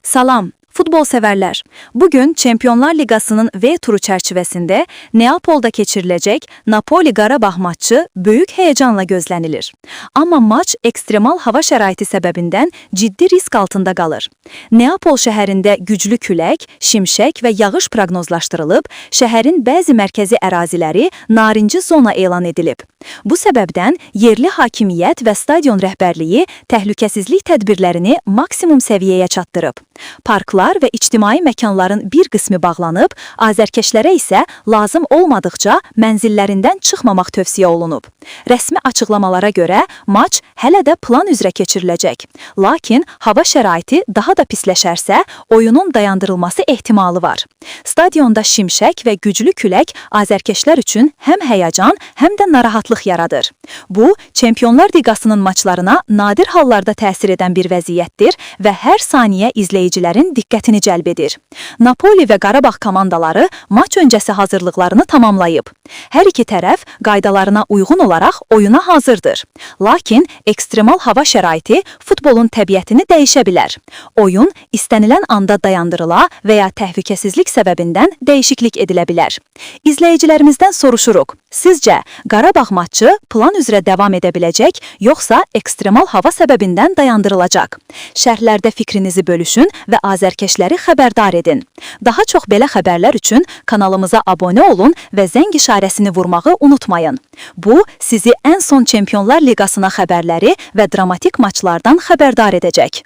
Salam, futbol severler. Bugün Çempionlar Ligası'nın V turu çerçevesinde Neapol'da keçiriləcək Napoli-Qarabağ maçı böyük heyecanla gözlənilir. Amma maç ekstremal hava şəraiti səbəbindən ciddi risk altında qalır. Neapol şəhərində güclü külək, şimşək və yağış proqnozlaşdırılıb, şəhərin bəzi mərkəzi əraziləri narinci zona elan edilib. Bu səbəbdən yerli hakimiyyət və stadion rəhbərliyi təhlükəsizlik tədbirlərini maksimum səviyyəyə çatdırıb. Parklar və ictimai məkanların bir qismi bağlanıb, azərkeşlərə isə lazım olmadıqca mənzillərindən çıxmamaq tövsiyə olunub. Rəsmi açıqlamalara görə maç hələ də plan üzrə keçiriləcək. Lakin hava şəraiti daha da pisləşərsə, oyunun dayandırılması ehtimalı var. Stadionda şimşək və güclü külək azərkeşlər üçün həm həyəcan, həm də narahatlıq yaradır. Bu, Çempionlar Liqasının maçlarına nadir hallarda təsir edən bir vəziyyətdir və hər saniyə izləyicilərin diqqətini cəlb edir. Napoli və Qarabağ komandaları maç öncəsi hazırlıqlarını tamamlayıb. Hər iki tərəf qaydalarına uyğun olaraq oyuna hazırdır. Lakin ekstremal hava şəraiti futbolun təbiətini dəyişə bilər. Oyun istənilən anda dayandırıla və ya təhlükəsizlik səbəbindən dəyişiklik edilə bilər. İzləyicilərimizdən soruşuruq. Sizcə Qarabağ maçı plan üzrə davam edə biləcək, yoxsa ekstremal hava səbəbindən dayandırılacaq? Şərhlərdə fikrinizi bölüşün və azərkeşləri xəbərdar edin. Daha çox belə xəbərlər üçün kanalımıza abunə olun və zəng işarəsini vurmağı unutmayın. Bu, sizi ən son Çempionlar Liqasına xəbərləri və dramatik maçlardan xəbərdar edəcək.